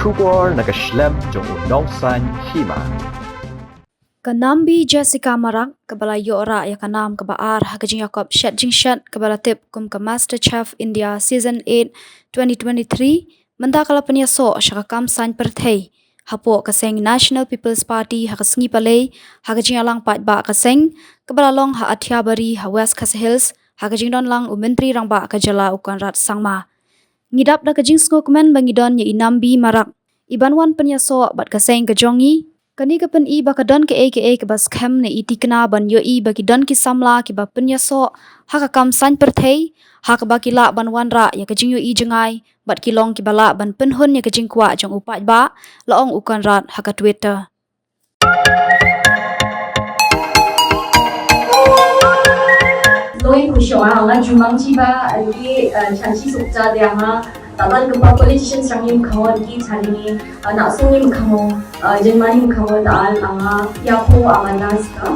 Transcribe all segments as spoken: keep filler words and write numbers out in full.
Khubor na ka shlem jong u nongsan hima. Ka Nambi Jessica Marak, kaba la ïoh rah ïa ka nam kaba ar ha ka jingïakop shet jingshet kaba la tip kum ka Master Chef India Season eight twenty twenty-three, mynta ka la pynïasoh sha ka kam saiñ pyrthei hapoh ka seng National People's Party ha ka sngi Palei, ha ka jingïalang paidbah ka seng kaba la long ha Athiabari ha West Khasi Hills, ha ka jingdon lang u Myntri Rangbah ka jylla u Conrad Sangma. Ngi dap da ka jingsngewkmen ba ngi don ïa i Nambi Marak, i ban wan pynïasoh bad ka seng ka jong ngi. Kane ka pyni ba ka don kaei kaei kaba skhem ne i tikna ban ïohi ba ki don ki samla kiba pynïasoh ha ka kam saiñ pyrthei, ha kaba ki lah ban wanrah ïa ka jingïohi jngai bad ki long kiba lah ban pynhun ïa ka jingkwah jong u paidbah, la ong u Conrad ha ka Twitter. Loi khushong ah, nga jumang chiba, ki, eh, chanchi sukta de anga, taban kepa politicians rang im khangon ki chani, eh, na sung im khangon, eh, jenman im khangon ta al anga, ya ko anga nas ka.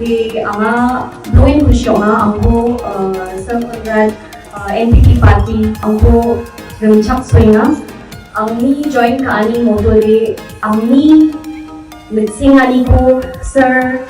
Di anga, loi khushong ah, angko, eh, Sir Conrad, uh, N P P party, angko rem chak swinga, angni join ka ani motor de, angni mitsing ani ko Sir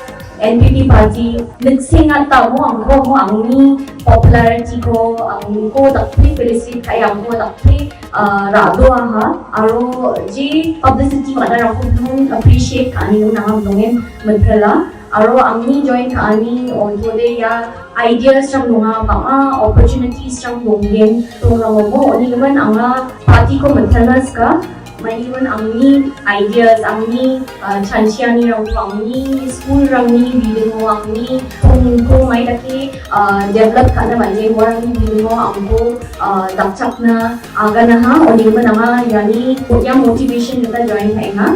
N P P party, mitsing ata mo angko mo angni popularity ko, angko takpi felicit kai angko takpi, uh, rado aha, aro ji publicity mada rako appreciate ka ani nang am nongin mentrela. Aro angni join ka ani ong to de ya ideas rang nunga bang a opportunities rang nungin to rang mo oni man anga party ko menthanas ka mai ni man angni ideas angni, uh, chanchi ani rang ko angni school rang ni bidingo angni tong ko mai taki, uh, develop ka na mai ni mo rang ni bidingo angko, uh, dakchak na aga na ha oni man anga yani ko ya motivation kita join ka enga.